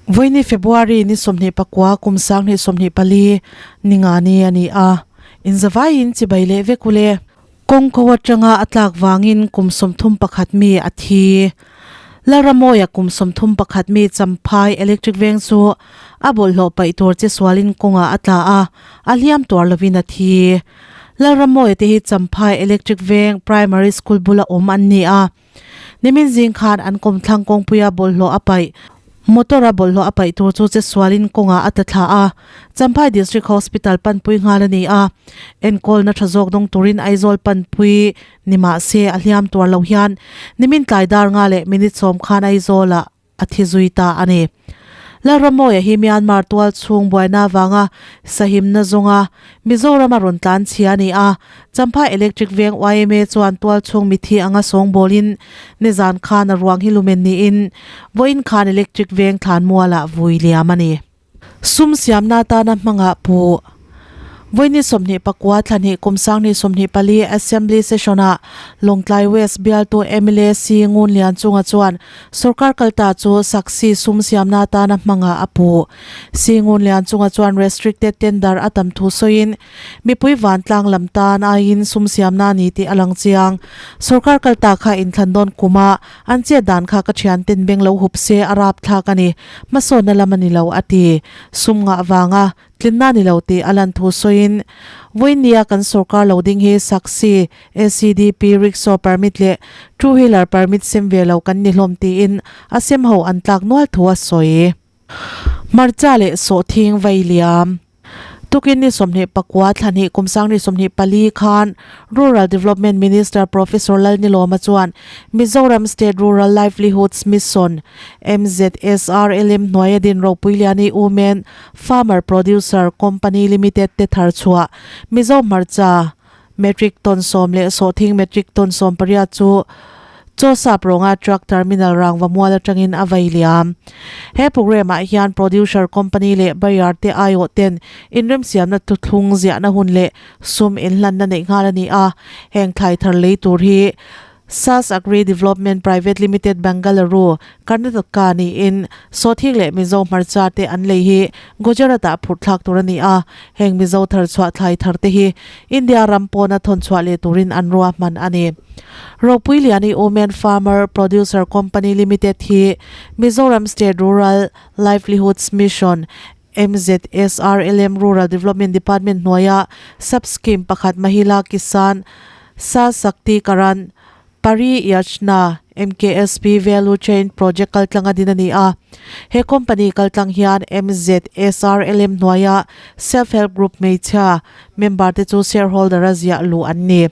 Vawiini February ni 24 kum 2024 ninga ni a ni a, inzavaiin chibai leh vek u le. Kawngko atanga a tlak vangin kum 31 mi a thi. Lalramawia kum 31 mi Champhai Electric Veng chu a bawlhhlawh paih tur che sualin kawngah a tla a, a hliam tuar lovin a thi. Lalramawia te hi Champhai Electric Veng Primary School bula awm an ni a. Nimin zing khan an kawmthlang kawngpuia bawlhhlawh a paih. Motor a bawlhhlawh a paih tur chu che sualin kawngah a tla thla a, Champhai District Hospital panpui nghal a ni a. Enkawlna tha zawk dawng turin Aizawl panpui ni mah se a hliam tuar lo hian nimin tlai dar nga leh minute sawm khan Aizawlah a thi zui ta a ni. Lalramawia hi Myanmar tual chhung buaina avanga sahimna zawnga Mizoram a rawn tlan chhia a ni a, Champhai Electric Veng yma chuan tual chhung mithi anga sawngbawlin nizan khan a ruang hi lumen niin vawiin khan Electric Veng thlanmualah vui liam a ni. Sum siamna atana hmangah pu Vawiini 29 thla hnih kum 2024 Assembly Session-ah Lawngtlai West bialtu mla Si Ngun Lian chunga chuan sorkar kalta chu Saksi sum siamna atana hmangah a pu. Si Ngun Lian chunga chuan restricted tender a tam thu sawiin mipui vantlang lam tan aiin sum siamna a ni tih a lang chiang. Sorkar kalta kha inthlan dawn kuma an chet dan kha ka thian ten beng lo hup se a rap thlak a ni. Hmasawnna lam a ni lo a ti. Sum ngah vanga tlinna ni lo tih a lan thu sawiin vawinia kan sorkar lo ding hi Saksi, ACDP, Rickshaw permit leh Two Wheeler permit sem ve lo kan ni hlawm tiin a sem ho an tlak nual thu a sawi. Hmarcha leh sawhthing vai liam. Tukin ni 29 thla hnih kum 2024 khan Rural Development Minister Professor Lalnilawma chuan Mizoram State Rural Livelihoods Mission, MZSRLM, hnuaia din Ropuiliani Women Farmer Producer Company Limited te thar chhuah Mizo hmarcha Metric ton sawm leh sawhthing metric ton 18 chu chaw sap rawnga truck terminal rangva mual atangin a vai liam. He programme ah hian producer company leh buyer te aiawh ten inremsiamna thuthlung ziahna hun leh sum inhlanna neih nghal a ni a. Heng thlai thar lei tur hi SAS Agri Development Private Limited Bengaluru, Karnataka niin Sawthing leh Mizo hmarcha te an lei hi Gujarat-ah phurh thlak tur a ni a, heng Mizo thar chhuah thlai thar te hi India ram pawna thawn chhuah leh turin an ruahman a ni. Ropui Liani Women Farmer Producer Company Limited hi Mizoram State Rural Livelihoods Mission, MZSRLM, Rural Development Department hnuaia sub-scheme pakhat Mahila Kisan Sashakti Karan Pari Yajna, MKSP, Value Chain Project kaltlang a din a ni a. He company kaltlang hian MZSRLM hnuaia Self Help Group hmeichhia member te chu shareholder a ziah luh an ni.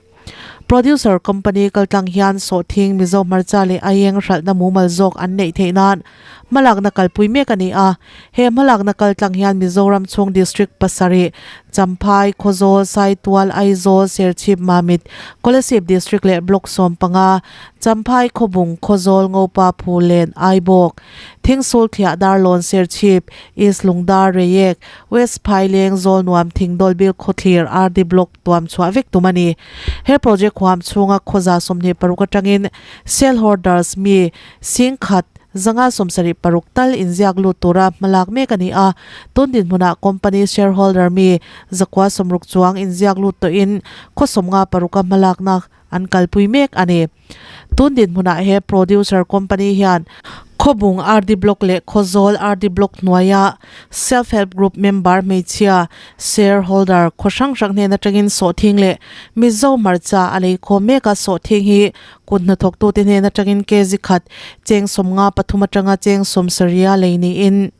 Producer company kaltlang hian sawhthing Mizo hmarcha leh aieng hralhna mumal zawk an neih theih nan hmalakna kalpui mek a ni a. He hmalakna kaltlang hian Mizoram chhung district pasarih, Champhai, Khawzawl, Saitual, Aizawl, Serchhip, Mamit, Kolasib district leh block 15, Champhai, Khawbung, Khawzawl, Ngopa, Phulen, Aibawk, Thingsul, Thliah, Darlawn, Serchhip, East Lungdar, Reiek, West Phaileng, Zawlnuam, Thingdawl, Bilkhawthlir, RD Block, tuam chhuah vek tum a ni. He project huam chhunga khawza 26 atangin sale holders mi 10,000 576 tal inziak lut tura hmalak mek a ni a. Tun dinhmunah company shareholder mi 960 chuang inziak lut tawhin khaw 56 a hmalakna an kalpui mek a ni. Tun dinhmunah he producer company hian Khawbung RD Block leh Khawzawl RD Block hnuaia Self Help Group member hmeichhia share holder khaw hrang hrang hnen atangin sawhthing leh Mizo hmarcha a lei khawm mek a, sawhthing hi kut hnathawktute hnen atangin kg khat cheng 53 atanga cheng 70 lei niin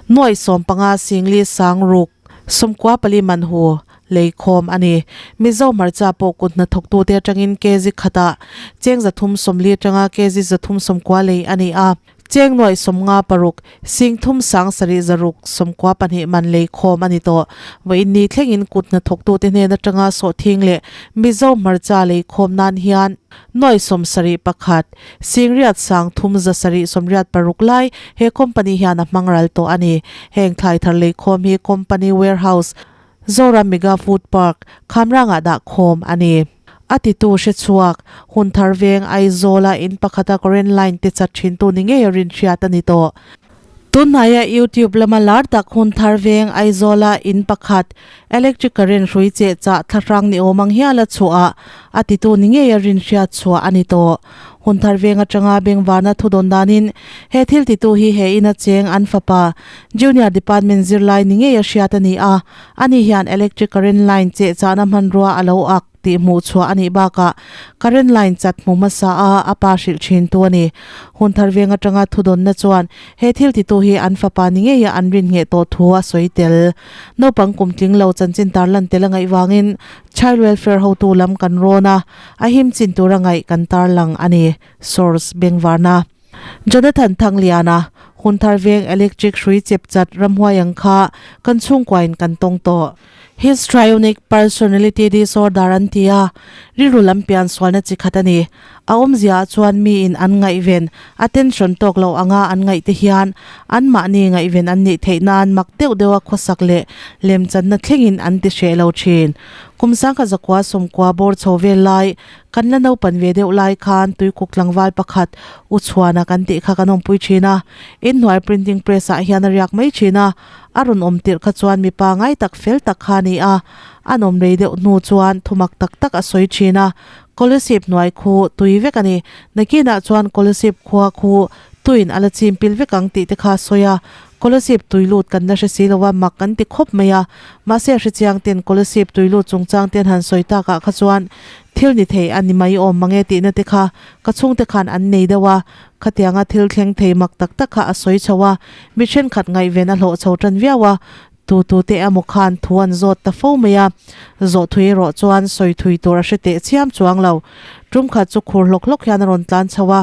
nuaih 15 singli sang ruk 94 man hu lei khawm a ni. Mizo hmarcha pawh kut hnathawktute atangin kg khatah cheng 340 atanga kg 390 lei a ni a. Cheng nuaih 56, sing thum sang sarih zaruk 92 man lei khawm a ni tawh. Vawiin ni thlengin kut hnathawktute hnen atanga sawhthing leh Mizo hmarcha lei khawm nan hian nuaih 71, sing riat sang thum za sarih 86 lai he company hian a hmang ral tawh a ni. Heng thlai thar lei khawm hi company warehouse, Zoram Mega Food Park, Khamrangah dah khawm a ni. A titu hre chhuak, hun thar veng Aizawla in pakhata current line te chat thintu ni ngei a rin hriat a ni tawh. Tunhnaia YouTube lama lar tak hun thar veng Aizawla in pakhat electric current hrui cheh chah thlahrang ni awm ang hial a chhuah a titu ni ngei a rinhriat chhuah a ni tawh. Hun thar veng atanga bengvarna thudawn danin he thil titu hi he ina cheng an fapa Junior Department zirlai ni ngei a hriat a ni a, ani hian electric current line cheh chahna hmanrua a lo ak. tih hmuh chhuah a nih bakah current line chat hmu hmasa a a pa hrilh thin tu a ni. Hun thar veng atanga thudawnna chuan he thil titu hi an fapa ni ngeia an rin ngheh tawh thu a sawi tel. Naupang kum tling lo chanchin tarlan tel a ngaih vangin Child Welfare hotu lam kan rawn a, a him chin tura ngaih kan tarlang a ni. Source, Bengvarna. Jonathan Thangliana, Hun thar veng electric hrui chep chat ramhuai ang kha kan chhungkuain kan tawng tawh. Histrionic personality disorder an ti a, rilru lam pian sualna chi khat a ni. A awmzia ah chuan miin an ngaihven, attention tawk lo anga an ngaih te hian anmahni ngaihven an nih theih nan mak deuh deuha khawsak leh lemchanna thlengin an ti hreh lo thin. Kum sangkhat zakua sawmkua bawr chho vel lai Kan la naupan ve deuh lai khan tuikuk tlangval pakhat U Chhuana kan tih kha kan awmpui thin a, inhnuai printing press ah hian a riak mai thin a, a rawn awm tirh kha chuan mipa ngai tak fel tak kha a ni a, a nawm rei deuh hnu chuan thumak tak tak a sawi thin a, Kolasib hnuai khu tui vek a ni, nakinah chuan Kolasib khua khu tuiin a la chim pil vek ang tih te kha a sawi a, Kolasib tui lut kan la hre si lo a, mak kan ti khawp mai a, mahse hrechiang ten Kolasib tui lut chungchang te an han sawi takah kha chuan Thil ni thei a ni mai awm mange tihna te kha ka chhungte khan an nei deuh a, khatianga thil thleng thei mak tak tak kha a sawi chho a, mi thenkhat ngaihven a hlawh chho tan viau a, tu tu te emaw khan thu an zawt ta fo mai a, zawh thui erawh chuan sawi thui tur a hre teh chiam chuang lo. Tum khat chu khur hlawk hlawk hian a rawn tlan chho a,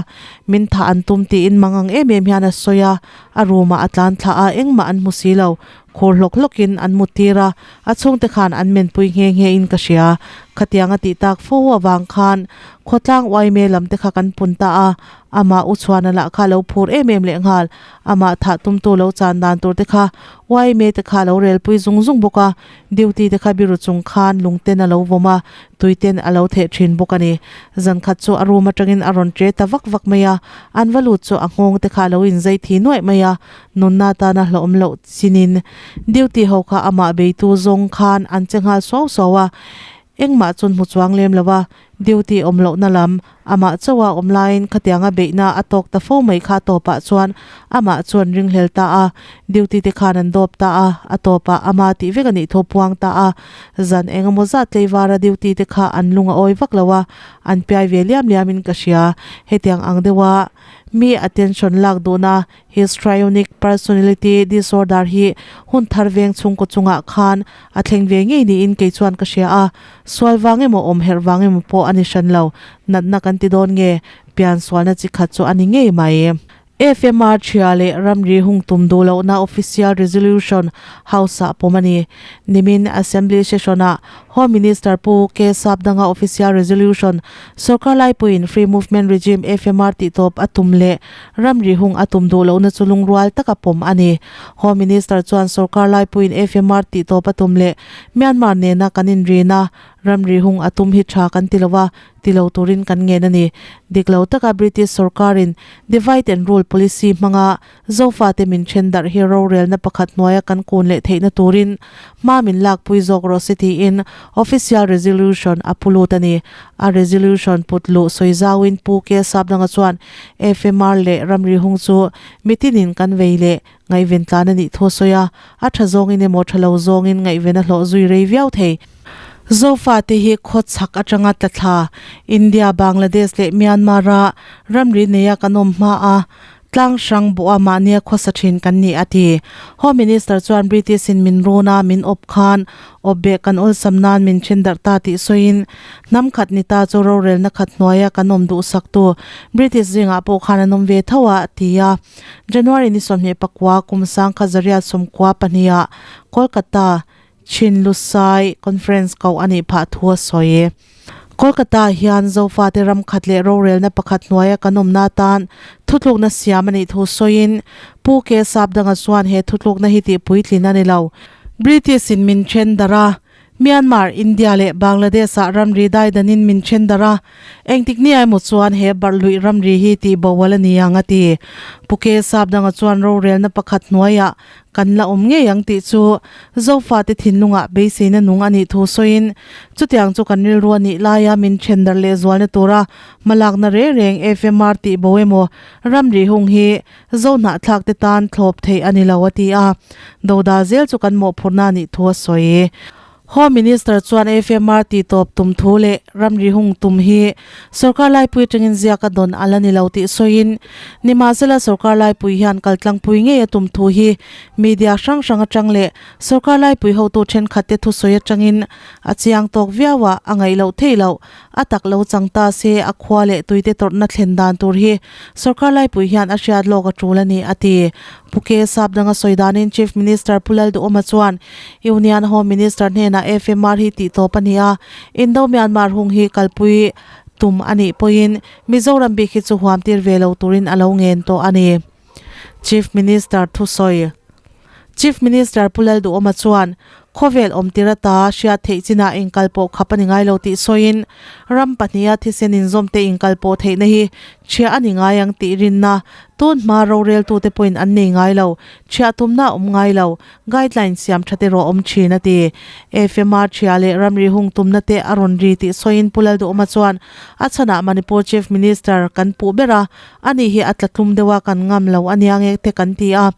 min thah an tum tiin mangang em em hian a sawi a, a room ah a tlan thlah a, engmah an hmu si lo. Khur hlawk hlawkin an mut tir a, a chhungte khan an menpui nghe nghe in ka hria. Khatiang a tih tak fo avang khan khawtlang uaime lam te kha kan pun ta a, amah u chhuana lah kha lo phur em em leh nghal. Amah thah tumtu lo chan dan tur te kha uaime te kha lo relpui zung zung bawk a, duty te kha biru chung khan lungten a lo vawm a, tuiten a lo theh thin bawk a ni. Zan khat chu a room atangin a rawn tre ta vak vak mai a, an va lut chu a nghawng te kha a lo inzai thi nuaih mai a, Nunna tana hlauhawm loh chinin duty ho kha amah beitu zawng khan an che nghal suau suau a, engmah chun hmu chuang lem lo a, duty awm lohna lam amah chauha awm laiin khatianga beihna a tawk ta fo mai kha tawpah chuan amah chuan ringhlel ta a, duty te khan an dawp ta a, a tawpah ama tih vek a nih thu puang ta a, zan engemaw zat tleivara duty te kha an lung a awi vak lo a, an piai ve liam liamin ka hria, hetiang ang deuha mi attention lak duhna Histrionic personality disorder hi hun thar veng chhungkaw chungah khan a thleng ve ngei niin kei chuan ka hria a, sual vang emaw awm herh vang emaw pawh a ni hran lo, natna kan ti dawn nge, pian sualna chi khat chu a ni ngei mai. FMR Thria leh ramri hung tum duh lohna Official Resolution House-ah pawm a ni. Nimin Assembly Session-ah Home Minister Pu K Sapdanga Official Resolution Sorkar laipuiin Free Movement Regime, FMR, tihtawp a tum leh ramri hung a tum duh lohna chu lungrual taka pawm a ni. Home Minister chuan sorkar laipuiin FMR tihtawp a tum leh Myanmar nena kan inrina ramri hung a tum hi tha kan ti lo a, ti lo turin kan ngen a ni. Dik lo taka British sorkarin Divide and Rule policy hmanga Zofate min then darh hi rorelna pakhat hnuaia kan kun leh theihna turin hma min lakpui zawk rawh se tiin Official Resolution a pu lut a ni. A resolution put luh sawi zauin Pu K Sapdanga chuan FMR leh ramri hung chu mitinin kan vei leh ngaihven tlan a nih thu a sawi a, a tha zawngin emaw tha lo zawngin ngaihven a hlawh zui rei viau thei. Zofate hi khawchhak atanga tla thla India, Bangladesh leh Myanmar-a ramri neia kan awm hma a, Tlang hrang bawha mahnia khawsa thin kan ni a ti. Home Minister chuan British in min run a, min awp khan awp beh kan awlsam nan min then darh ta tih sawiin, hnam khat ni ta chu rorelna khat hnuaia kan awm duhsaktu British zingah pawh khan an awm ve tho a, a ti a. January ni 24 kum sangkhat zariat sawmkua pahniha Kolkata Chinlusai Conference koh a nih phah thu a sawi. Kolkata hian Zofate ram khat leh rorelna pakhat hnuaia kan awmna atan thutlukna siam a nih thu sawiin Pu K Sapdanga chuan he thutlukna hi tih puitlin a ni lo. British in min then darh a. Myanmar, India leh Bangladesh-ah ramri daidanin min then darh a, engtik ni emaw chuan he barhluih ramri hi tihboal a ni ang a ti. Pu Ke Sapdanga chuan rorelna pakhat hnuaiah kan la awm ngei ang tih chu Zofate thinlungah beiseina nung a nih thu sawiin chutiang chu kan rilru a nih laia min then darh lehzualna tura hmalakna reng reng FMR tihbo emaw ramri hung hi Zo hnahthlak te tan thlawp theih a ni lo a ti a, Doda zel chu kan mawhphurhna a nih thu a sawi. Home Minister chuan FMR tih tawp tum thu leh ramri hung tum hi sorkar laipui atangin ziak a dawn a la ni lo tih sawiin, nimahsela sorkar laipui hian kaltlangpui ngei a tum thu hi media hrang hrang atang leh sorkar laipui hotu thenkhat te thusawi atangin a chiang tawk viau a, a ngaih loh theih loh. A tak lo chang ta se a khua leh tuite tawrhna thlen dan tur hi sorkar laipui hian a hriat lawk a tul a ni, a ti. Pu K. Sapdanga sawi danin Chief Minister Pu Lalduhawma chuan Union Home Minister hnenah FMR hi tih tawp a ni a, Indo-Myanmar hung hi kalpui tum a nih pawhin Mizoram bik hi chu huam tir ve lo turin a lo ngen tawh a ni. Chief Minister thusawi Chief Minister Pu Lalduhawma chuan Khawvel awmtir ata hriat theih chinah inkal pawh khap a ni ngai lo tih sawiin ram pahniha thisen inzawmte inkal pawh theihna hi chhiah a ni ngai ang tih rinna tun hma roreltute pawhin an nei ngai lo, chhiah tumna a awm ngai lo, guideline siam that erawh a awm thin a ti. FMR chhia leh ramri hung tumna te a rawn ri tih sawiin Pu Lalduhawma chuan a chhanah Manipur Chief Minister kan puh ber a, ani hi a tla tlum deuh a kan ngam lo ania nge te kan ti a.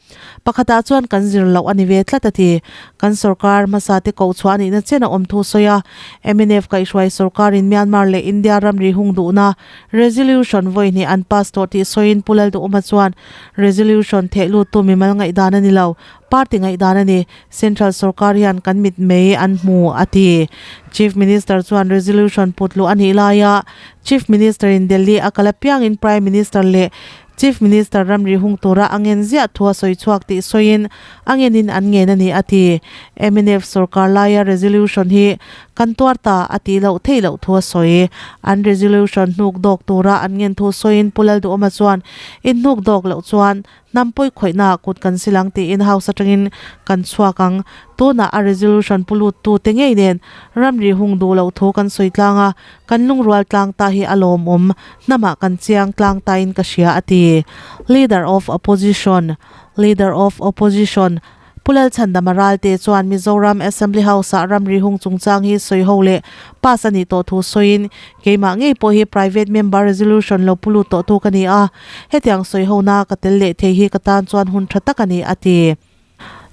Pakhatah chuan kan zir loh a ni ve tlat a ti. Kan sorkar hmasa te koh chhuah a nihna chen a awm thu sawi a. Mnf kaihhruai sorkarin Myanmar leh India ramri hung duhna resolution vawi hnih an pass tawh tih sawiin Pu Lalduhawma chuan resolution theh luttu mimal ngaihdan a ni lo, party ngaihdan a ni. Central sorkar hian kan mit mei an hmu a ti. Chief Minister chuan resolution put luh a nih laia Chief Minister in Delhi a kal apiangin Prime Minister leh Chief Minister ramri hung tura a ngen ziah thu a sawi chhuak tih sawiin a ngenin an ngen a ni a ti. Mnf sorkar laia resolution hi kan tuar ta a tih loh theih loh thu a sawi. An resolution hnuk dawk tura an ngen thu sawiin Pu Lalduhawma chuan in hnuk dawk loh chuan hnam pawi khawihnaah kut kan sil ang tiin House atangin kan chhuak ang. Tunah a resolution pu luttu te ngei nen ramri hung duh loh thu kan sawi tlang a, Kan lungrual tlang ta hi a lawmawm, hnamah kan chiang tlang tain ka hria a ti. Leader of Opposition Leader of Opposition Pu Lalchhandama Ralte chuan Mizoram Assembly House-ah ramri hung chungchang hi sawi ho leh pass a nih tawh thu sawiin, Keimah ngei pawh hi Private Member Resolution lo pu lut tawhtu ka ni a, hetiang sawi hona ka tel leh thei hi ka tan chuan hun tha tak a ni a ti.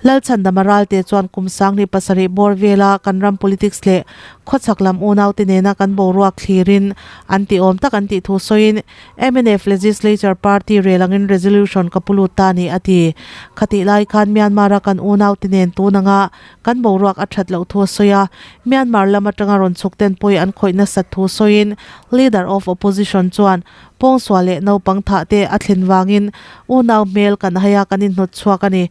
Lalchhandama Ralte chuan kum 2007 bawr vela kan ram politics leh khawchhak lam unaute nena kan boruak thlirin an tih awm tak an tih thu sawiin mnf Legislature Party rel angin resolution ka pu lut ta a ni a ti. Khatih lai khan Myanmar-a kan unaute nen tun anga kan boruak a that loh thu a sawi a, Myanmar lam atanga rawn chhuk ten pawi an khawih nasat thu sawiin Leader of Opposition chuan Pawngsual leh naupang thah te a thlen vangin unau hmel kan hai a, kan inhnawt chhuak a ni.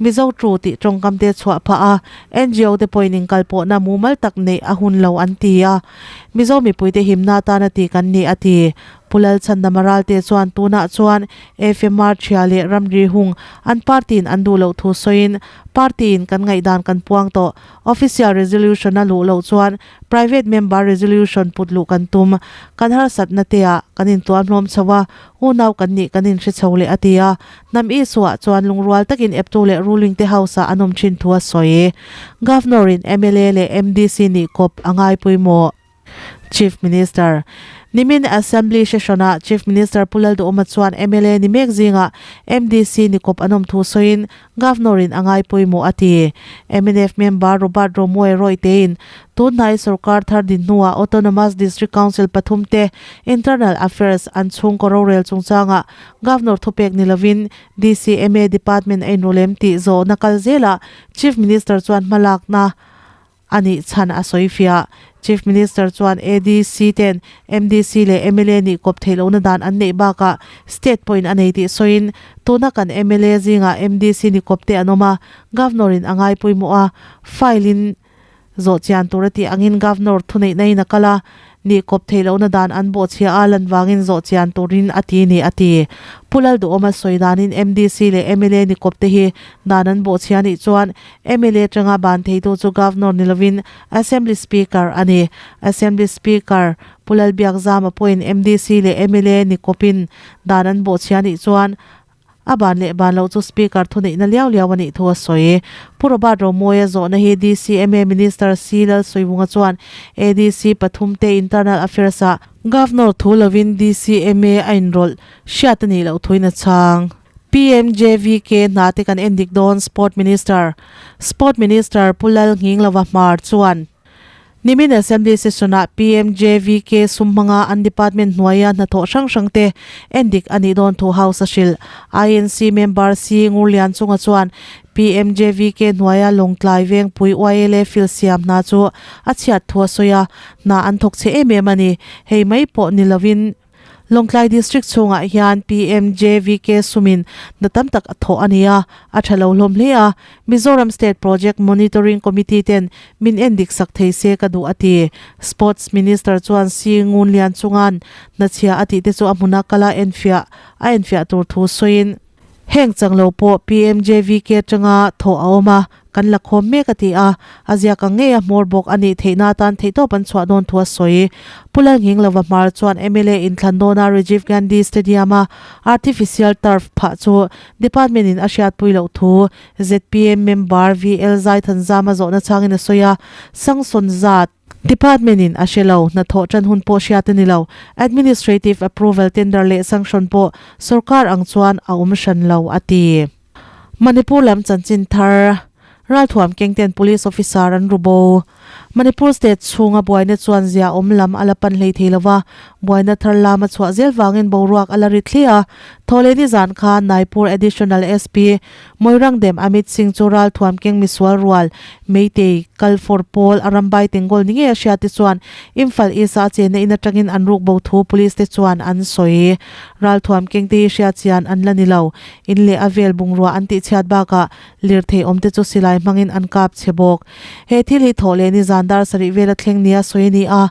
Mizo Tru tih tawngkam te chhuah phah a, NGO te pawhin inkalpawhna mumal tak neih a hun lo an ti a. Mizo mipuite himna atana ti kan ni a ti. Pu Lalchhandama Ralte chuan tunah chuan FMR Thria leh Ramri Hung an party-in an duh loh thu sawiin, Party-in kan ngaihdan kan puang tawh. Official resolution a luh loh chuan Private member resolution put luh kan tum. Kan harsatna te ah kan intuam hlawm chho a, unau kan nih kan inhre chho leh a ti a. Hnam Isua chuan lungrual takin eptu leh ruling te house ah an awm thin thu a sawi. Governor in mla leh MDC nih kawp a ngai pawimawh. Chief Minister. Nimin Assembly session ah Chief Minister Pu Lalduhawma chuan mla ni mek zingah MDC ni kawp an awm thu sawiin Governor in a ngai pawimawh a ti. Mnf member Robert Romawia Royte-in tunhnai sorkar thar din hnuah Autonomous District Council pathum te Internal Affairs an chhungkaw rorel chungchangah Governor thupek ni lovin DCMA Department a inrawlem tih zawhna kal zelah Chief Minister chuan hmalakna a nih chhan a sawi fiah. Chief Minister chuan ADC ten MDC leh mla nih kawp theih lohna dan an neih bakah state pawhin a nei tih sawiin tuna kan mla zingah MDC ni kawp te an awm a, Governor in a ngai pawimawh a, file in zawh chian tur a tih angin Governor thuneihna in a kal a. Nih kawp theih lohna dan an bawhchhia a lan vangin zawh chian turin a ti ni a ti. Pu Lalduhawma sawi danin MDC leh mla ni kawp te hi dan an bawhchhia nih chuan mla atanga ban theitu chu Governor ni lovin Assembly Speaker a ni. Assembly Speaker Pu Lalbiakzama pawhin MDC leh mla ni kawpin dan an bawhchhia nih chuan A ban leh ban loh chu Speaker thuneihna liau liau a nih thu a sawi. Pu Robert Romawia zawhna hi DCMA Minister C Lalsawiwunga chuan ADC pathum te Internal Affairs ah Governor thu lovin DCMA a inrawlh hriat a nih loh thuin a chhang. PMJVK hna te kan en dik dawn Sport Minister Sport Minister Pu Lal Nghinglova Hmar chuan Nimin Assembly Session-ah PMJVK sum hmanga an department hnuaia hnathawh hrang hrangte endik a nih dawn thu House a hrilh. INC member C Ngurlian chunga chuan PMJVK hnuaia Lawngtlai Vengpui YLA field siam hna chu a chhiat thu a sawi a, hna an thawk chhe em em a ni. Hei mai pawh ni lovin. Lawngtlai District chhungah hian PMJVK sumin hna tam tak a thawh a ni a, a tha lo hlawm hle a. Mizoram State Project Monitoring Committee ten min en dik sak thei se ka duh a ti. Sports Minister chuan Si Ngunlian chunga'n hnachhia a tih te chu a hmuna kala enfiah a enfiah tur thu sawiin, Heng chang lo pawh PMJVK atanga thawh a awm a, kan la khawm mek a ti a, a ziak ang ngei a hmawr bawk a nih theihna atan theihtawp an chhuah dawn thu a sawi. Pu Lalnghing-Lova hmar chuan mla inthlan dawna Rajiv Gandhi Stadium-a artificial turf phah chu department-in a hriatpui loh thu zpm member VL Zaithanzama zawhna changin a sawi a, sanction zat Department in a hre lo, hnathawh tan hun pawh hriat a ni lo. Administrative approval tender leh sanction pawh sorkar ang chuan a awm hran lo, a ti. Manipur lam chanchin thar, Ralthuam kengten police officer an ru bo. Manipur state chhunga buaina chuan zia awm lam a la pan hlei thei lova, buaina thar lama chhuah zel vangin boruak a la ri thli a. Thawhlehni zan khan Naipur Additional SP Moirangdem Amit Singh chu ralthuam keng misual rual Meitei kal for pawl a rambai Tengol ni ngei a hriat te chuan Imphal East a a chenna in atangin an ruk bo thu police te chuan an sawi. Ralthuam keng te hi hriat chian an la ni lo. In leh a vel bungrua an tih chhiat bakah lirthei awm te chu silai hmangin an kap chhe bawk. He thil hi thawh leh ni zan dar sarih vel a thleng nia sawi a ni a,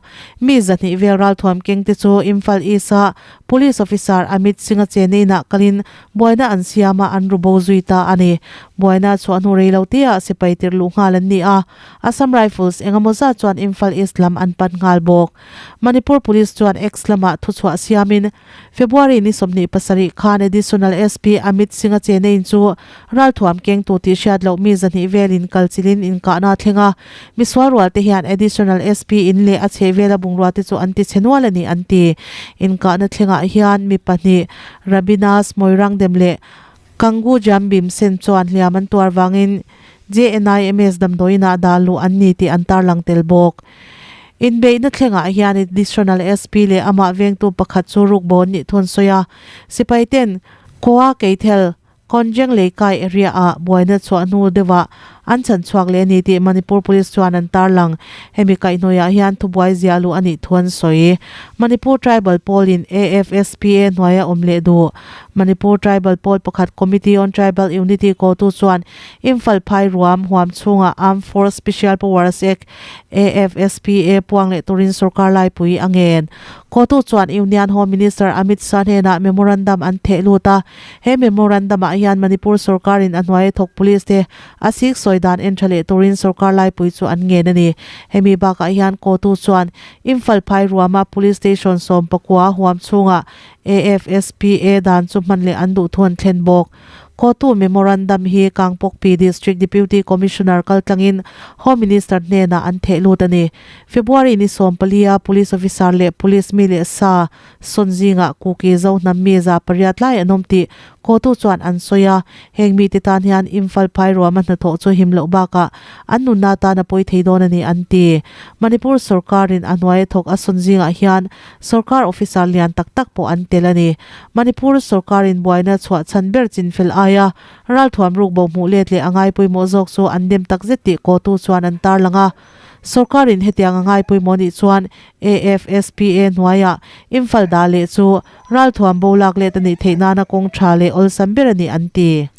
mi zahnih vel ralthuam keng te chu Imphal East a Police officer Amit Singh a chenna inah kalin Buaina an siam a, an ru bo zui ta a ni. Buaina chhuah hnu rei lo te-ah sipai tirh luh nghal an ni a, Assam Rifles eng emaw zat chuan Imphal East lam an pan nghal bawk. Manipur Police chuan X lamah thuchhuah siamin, February ni 27 khan Additional SP Amit Singh-a chena in chu ralthuam kengtu tih hriat loh mi zahnih velin kal chilin inkahna a thleng a, misual rual te hian Additional SP in leh a chhehvela bungrua te chu an ti chhe nual a ni an ti. Inkahna thlengah hian mi pahnih Rabinas Moirangdem leh Kangu Jambim Sen chuan hliam an tuar vangin JNIMS damdawiinah dah luh an ni tih an tarlang tel bawk. Inbeihna thlengah hian Additional SP leh amah vengtu pakhat chu rukbo an nih thu an sawi a, sipai ten Goa Keithel Konjeng Leikai area ah buaina chhuah hnu deuhah an chhan chhuak leh a ni tih Manipur Police chuan an tarlang. Hemi kaihhnawihah hian thubuai ziah luh a nih thu an sawi. Manipur Tribal Pawl in AFSPA hnuaia awm leh duh. Manipur Tribal Pawl pakhat Committee on Tribal Unity kotu chuan Imphal phai ruam huam chhungah Armed Force Special Powers Act, AFSPA, puang leh turin sorkar laipui a ngen. Kotu chuan Union Home Minister Amit Shah hnenah memorandum an theh lut a. He memorandum ah hian Manipur sorkarin a hnuaia thawk police te a sik sawi dan en tha leh turin sorkar laipui chu an ngen a ni. Hemi bakah hian kotu chuan Imphal phai ruama police station 19 huam chhungah AFSPA dan chu hman leh an duh thu an thlen bawk. Kotu memorandum hi Kangpokpi District Deputy Commissioner kaltlangin Home Minister hnenah an theh lut a ni. February ni 14 a police officer leh police mi leh sa Sawn zingah Kuki zo hnam mi 800 lai an awm tih Kotu chuan an sawi a, heng mite tan hian Imphal phai ruama hnathawh chu him loh bakah an nunna tan a pawi thei dawn a ni an ti. Manipur sorkarin a hnuaia thawk a sawn zingah hian sorkar officer lian tak tak pawh an tel a ni. Manipur sorkarin buaina chhuah chhan ber chinfel aia ralthuam rukbo hmuh let leh a ngai pawimawh zawk chu an dem takzet tih Kotu chuan an tarlang a. Sorkarin hetiang a ngai pawimawh nih chuan AFSPA hnuaiah Imphal dah leh chu ralthuam bo lak let a nih theih nana kawng tha leh awlsam ber a ni an ti.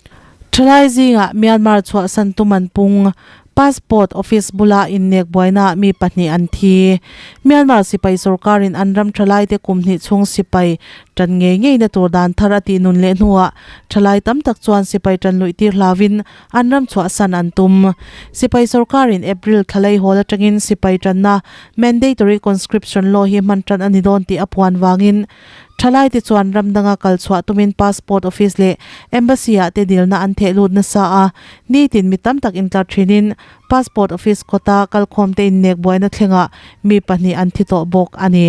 Thalai zingah Myanmar chhuahsan tum an pung. Passport Office bula innek buainaah mi pahnih an thi. Myanmar sipai sorkarin an ram thalaite kum hnih chhung sipai tan ngei ngeina tur dan thar a tih nun leh hnuah thalai tam tak chuan sipai tan luih tir hlauin an ram chhuahsan an tum. Sipai sorkarin April thlalei hawl atangin sipai tanna Mandatory Conscription Law hi hman tan a ni dawn tih a puan vangin Thalaite chuan ram danga kal chhuah tumin passport office leh embassy ah te dilna an theh lut nasa a, nitin mi tam tak intlar thinin passport office kawta kalkhawm te innek buaina thlengah mi pahnih an thi tawh bawk a ni.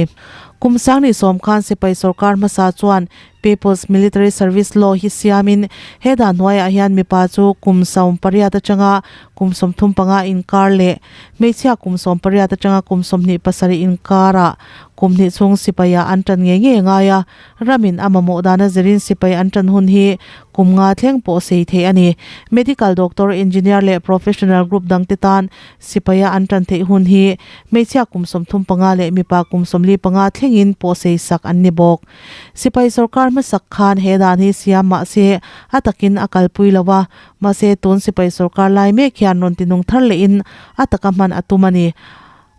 Kum Sangni sawm khan sipai sorkar hmasa chuan People's Military Service Law hi siamin he dan hnuaiah hian mipa chu kum 18 atanga kum 35 inkar leh hmeichhia kum 18 atanga kum 27 inkarah Kum hnih chhung sipaiah an tan ngei ngei a ngai a, ramin a mamawh dana zirin sipai an tan hun hi kum nga thleng pawh sei theih a ni. Medical doctor, engineer leh professional group dangte tan sipaia an tan theih hun hi hmeichhia kum 35 leh mipa kum 45 thlengin pawh sei sak an ni bawk. Sipai sorkar hmasak khan he dan hi siam mahse a takin a kalpui lo a, mahse tun sipai sorkar lai mek hian rawn tinung thar lehin a taka hman a tum a ni.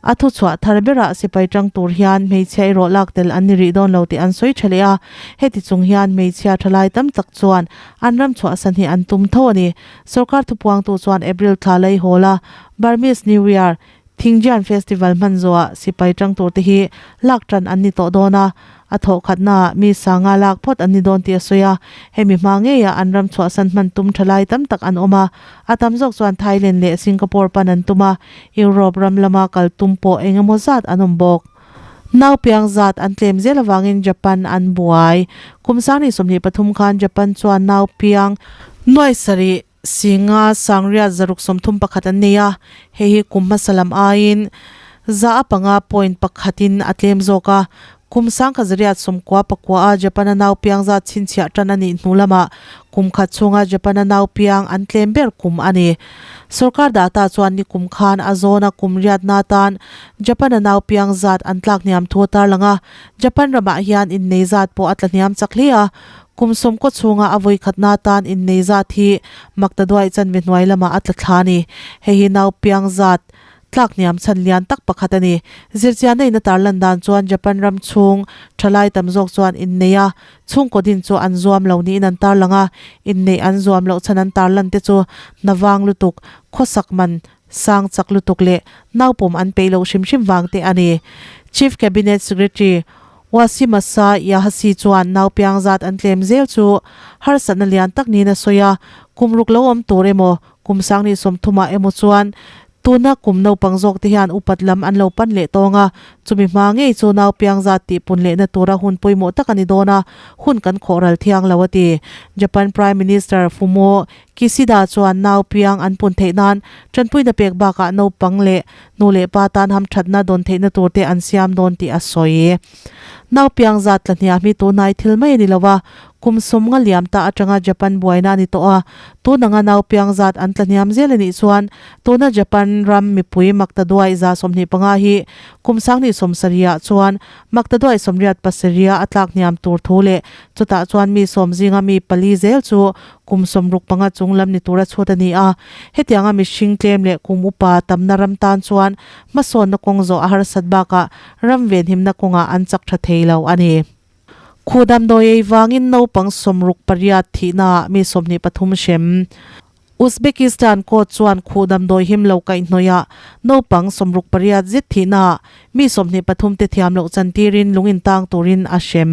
A thuchhuah thar berah sipai tang tur hian hmeichhia erawh lak tel an ni rih dawn lo tih an sawi tha leh a, heti chung hian hmeichhia thalai tam tak chuan an ram chhuahsan hi an tum tho a ni. Sorkar thupuangtu chuan April thla lei hawl a Burmese New Year, Thingjian Festival hman zawhah sipai tang tur te hi lak tan an ni tawh dawn a, A thawh khatnaah mi sanga lak phawt an ni dawn tih a sawi a, hemi hma ngeiah an ram chhuahsan hman tum tha lai tam tak an awm a, a tam zawk chuan Thailand leh Singapore pan an tum a, Europe ram lama kal tum pawh eng emaw zat an awm bawk. Naupiang zat an tlem zel avangin Japan an buai. Kum 2023 khan Japan chuan naupiang nuai sarih Singa sangriat zaruk 31 an nei a, hei hi kum hmasa lam aiin 5% point pakhatin a tlem zawk a. Kum sangkha zariat 99 a Japan-a nau piang zat chhinchhiah tan a nih hnu lamah kum khat chhunga Japan-a nau piang an tlem ber kum a ni. Sorkar data chuan ni kum khan a zawna kum riatna atan Japan-a nau piang zat an tlak hniam thu a tarlang a, Japan ramah hian innei zat pawh a tla hniam chak hle a. Kum sawmkaw chhunga a vawi khatna atan innei zat hi maktaduai chanve hnuai lamah a tla thla a ni. Hei hi nau piang zat tlak hniam chhan lian tak pakhat a ni. Zirchianna in a tarlan dan chuan Japan ram chhung thalai tam zawk chuan innei a chhungkaw din chu an zuam lo niin an tarlang a, inneih an zuam loh chhan an tarlan te chu hna vang lutuk, khawsak man sang chak lutuk leh naupawm an peih loh hrim hrim vang te a ni. Chief Cabinet Secretary Wasimasa Yahasi chuan naupiang zat an tlem zel chu harsatna lian tak niin a sawi a, kum ruk lo awm tur emaw, kum 2030 ah emaw chuan tuna kum naupang zawk te hian upat lam an lo pan leh tawng a, chumi hma ngei chu naupiang zat tihpun lehna tura hun pawimawh tak a ni dawn a, hun kan khawh ral thiang lo a ti. Japan Prime Minister Fumio Kishida chuan naupiang an pun theih nan tanpuina pek bakah naupang leh Nu leh pa tan hamthatna dawn theihna tur te an siam dawn tih a sawi. Naupiang zat tla hniam hi tunai thil mai a ni lo a, kum 50 liam ta atanga Japan buaina a ni tawh a, tun anga naupiang zat an tla hniam zel a nih chuan tuna Japan ram mipui maktaduai 25% hi kum 2070 ah chuan maktaduai 87 a tlak hniam tur thu leh chutah chuan mi sawm zinga mi pali zel chu kum 65 chung lam ni tura chhut a ni a. Hetianga mihring tlem leh kum upa tamna ram tan chuan hmasawnna kawng zawh a harsat bakah ram venhimna kawngah an chak tha thei lo a ni. Khu damdawi ei vangin naupang 68 thihnaah mi 23 hrem. Uzbekistan court chuan khu damdawi him lo kaihhnawihah naupang 68 zet thihnaah mi 23 te thiam loh chantirin lung intang turin a hrem.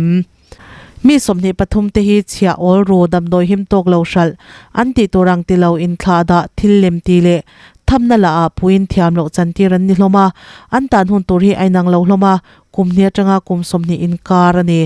Mi 23 te hi chhiah awl ru damdawi him tawk lo hralh an tih tur ang ti lo inthlah dah thil lem ti leh thamna lah ah puiin thiam loh chantir an ni hlawm a, an tan hun tur hi a inang lo hlawm a, kum hnih atanga kum 20 inkar a ni.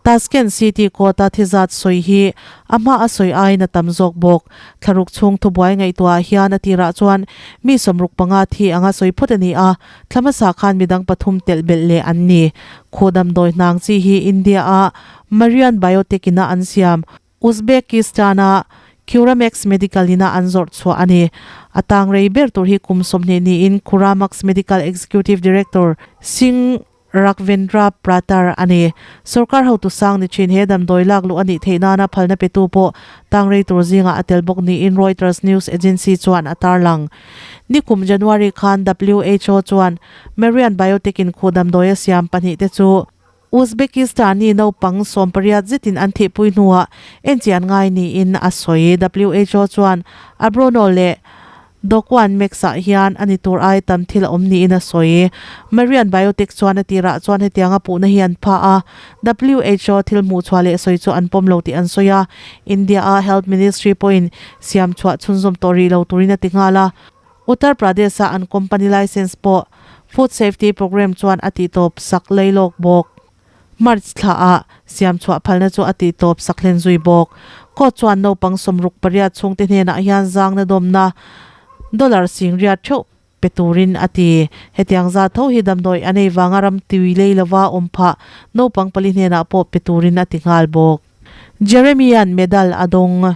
Tashkent City Court a thizat sawi hi a hma a sawi aiin a tam zawk bawk. Thlaruk chhung thubuai ngaihtuah ah hian a tirah chuan mi 65 thi anga sawi phawt a ni a, Thla hmasa khan midang pathum telh belh leh an ni. Khaw damdawi hnang chi hi India-a Marian Biotech ina an siam, Uzbekistan-a Curamax Medical ina an zawrh chhuah a ni. A tang rei ber tur hi kum 20 niin Curamax Medical Executive Director Singh. Raghvendra Pratar a ni. Sorkar hotu sang ni thin he damdawi lak luh a nih theih nana phalna petu pawh tangrei tur zingah a tel bawk niin Reuters news agency chuan a tarlang. Nikum January khan WHO chuan Marian Biotech in khuh damdawi a siam pahnihte chu Uzbekistani naupang 80 zetin an thihpui hnuah enchian ngai niin a sawi. WHO chuan Abrono leh Dokwan Max-ah hian a ni tur ai tam thil a awm niin a sawi. Marian Biotech chuan a tirah chuan hetianga puhna hi an pha a, WHO thil hmuhchhuah leh sawi chu an pawm lo tih an sawi a. India-a Health Ministry pawhin siam chhuah chhunzawm tawh rih lo turin a ti nghal a. Uttar Pradesh-a an company license pawh Food Safety Programme chuan a tihtawp sak leilawk bawk. March thlaah siam chhuah phalna chu a tihtawp sak hlen zui bawk. Court chuan naupang 68 chhungte hnenah hian zangna dawmna dollar singriat theuh pe turin a ti. Hetiang zat tho hi damdawi a nei vanga ram tui lei lova awm phah naupang pali hnenah pawh pe turin a ti nghal bawk. Jeremy-a'n medal a dawng.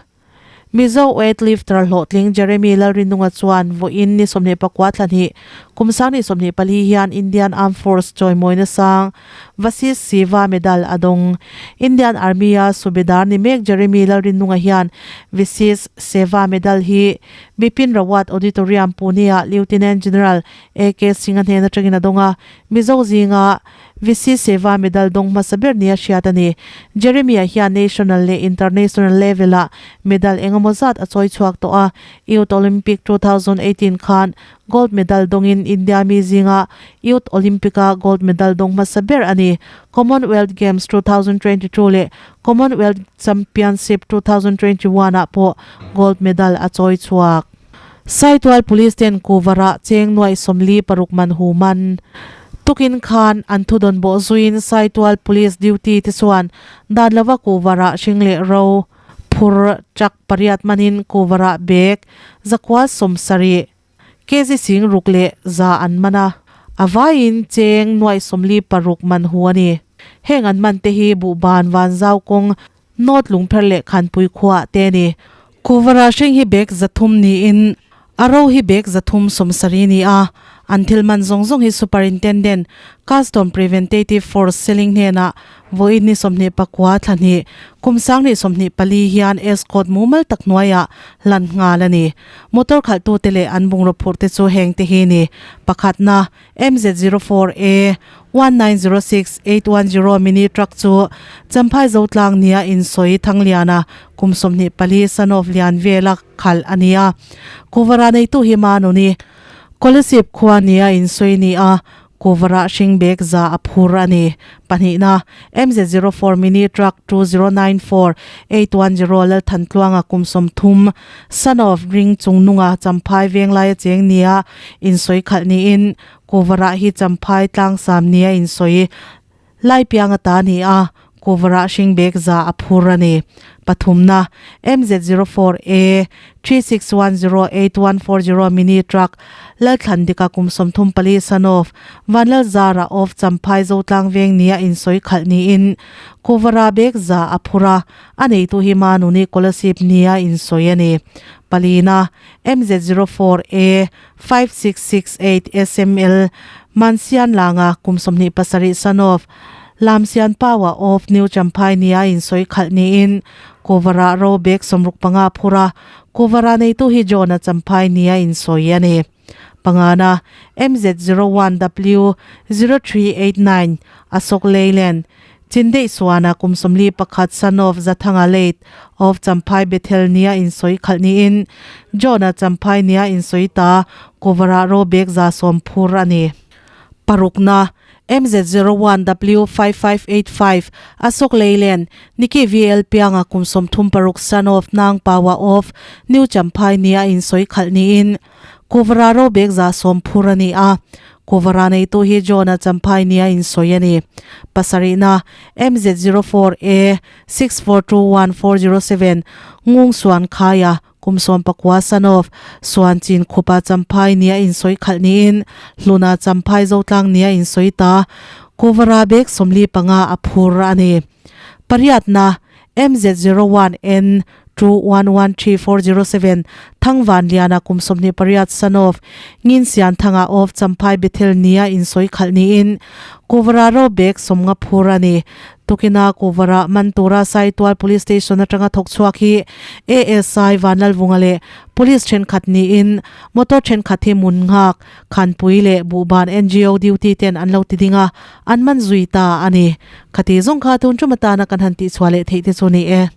Mizo weightlifter hlawhtling Jeremy Lalrinunga chuan vawiin ni 29 thla hnih, kum 2024 hian Indian Armed Force chawimawina sang Vasis Siva Medal a dawng. Indian Army-a Subedar ni mek Jeremy Lalrinunga hian Visis Seva Medal hi Bipin Rawat Auditorium, Pune-ah Lieutenant General AK Singh-a hnen atangin a dawng a, Mizo zinga VC Seva Medal dawng hmasa ber nia hriat a ni. Jeremy-a hian national leh international level-ah medal engemaw zat a chawi chhuak tawh a, Youth Olympic 2018 khan gold medal dawngin India mi zinga Youth Olympic-a gold medal dawng hmasa ber a ni. Commonwealth Games 2022 leh Commonwealth Championship 2021-ah pawh gold medal a chawi chhuak. Saitual Police ten Kuvarah cheng nuaih 46 man hu man. Tukin khan an thudawn bawh zuiin Saitual Police duty te chuan dan lova Kuvarah hring leh ro phur truck pariat manin Kuvarah bag 170 kg 6100 an man a, a vaiin cheng nuaih 46 man hu a ni. Heng an man te hi Buhban Vanzau kawng North Lungpher leh Khanpui khuaah te a ni. Kuvara hring hi bag 300 niin a ro hi bag 370 ni a. An thil man zawng zawng hi Superintendent, Custom Preventative Force Seling hnenah vawiin ni 29 thla hnih, kum 2024 hian escort mumal tak hnuaiah hlan nghal a ni. Motor khalhtute leh an bungraw phurhte chu heng te hi ni. Pakhatna, MZ04A 1906 810 mini truck chu Champhai Zotlang nia insawi Thangliana kum 24 son of Lian vela khalh a ni a. Kuvara neitu hi Manuni Kolasib khua nia insawi ni a, Kuvara hring bag 100 a phur a ni. Pahnihna, MZ04 mini truck 2094 810 Lalthantluanga kum 30 son of Ring Chungnunga Champhai Venglaia cheng nia insawi khalh niin Kuvarah hi Champhai tlangsam nia insawi lai piang ata ni a, Kuvarah hring bag 100 a phur a ni. Pathumna, MZ04A 36108140 mini truck Lalthlan dika kum 34 son of Vanlalzara of Champhai Zotlang veng nia insawi khalh niin Kuvarah bag 100 a phur a, a neitu hi Manuni Kolasib nia insawi a ni. Palina, MZ04A 5668 SML Mansian langa kum 27 son of Lamsian Pawa of New Champhai nia insawi khalh niin Kuvara ro bag 65 phur a, Kuvara neitu hi John-a Champhai nia insawi a ni. Pangana, MZ01W 0389 Ashok Leyland Chindeih Suana kum 41 son of Zathanga late of Champhai Bethel nia insawi khalh niin John-a Champhai nia insawi ta Kuvara ro bag 110 phur a ni. Parukna, MZ01W 5585 Ashok Leyland Niki VL Pianga kum 36 son of Nang Pawa of New Champhai nia insawi khalh niin Kuvara ro bag 110 phur a ni a. Kuvara neitu hi John-a Champhai nia insawi a ni. Pasarihna, MZ04A 6421407 Ngung Suan Khaia kum 19 son of Suan Chin Khupa Champhai nia insawi khalh niin Hluna Champhai Zotlang nia insawi ta Kuvara bag 45 a phur a ni. Pariatna, MZ01N. 2113407 Thangvanliana kum 28 son of Nginsianthanga of Champhai Bethel nia insawi khalh niin Kuvara ro bag 50 phur a ni. Tukina Kuvara man tura Saitual Police Station atanga thawk chhuak hi ASI Vanlalvunga leh Police thenkhat niin motor thenkhat hi mun nghak Khanpui leh Buhban ngo duty ten an lo ti ding a, an man zui ta a ni. Khati zawng kha tun tum atana kan han tihchhuah leh theih te chu ni e.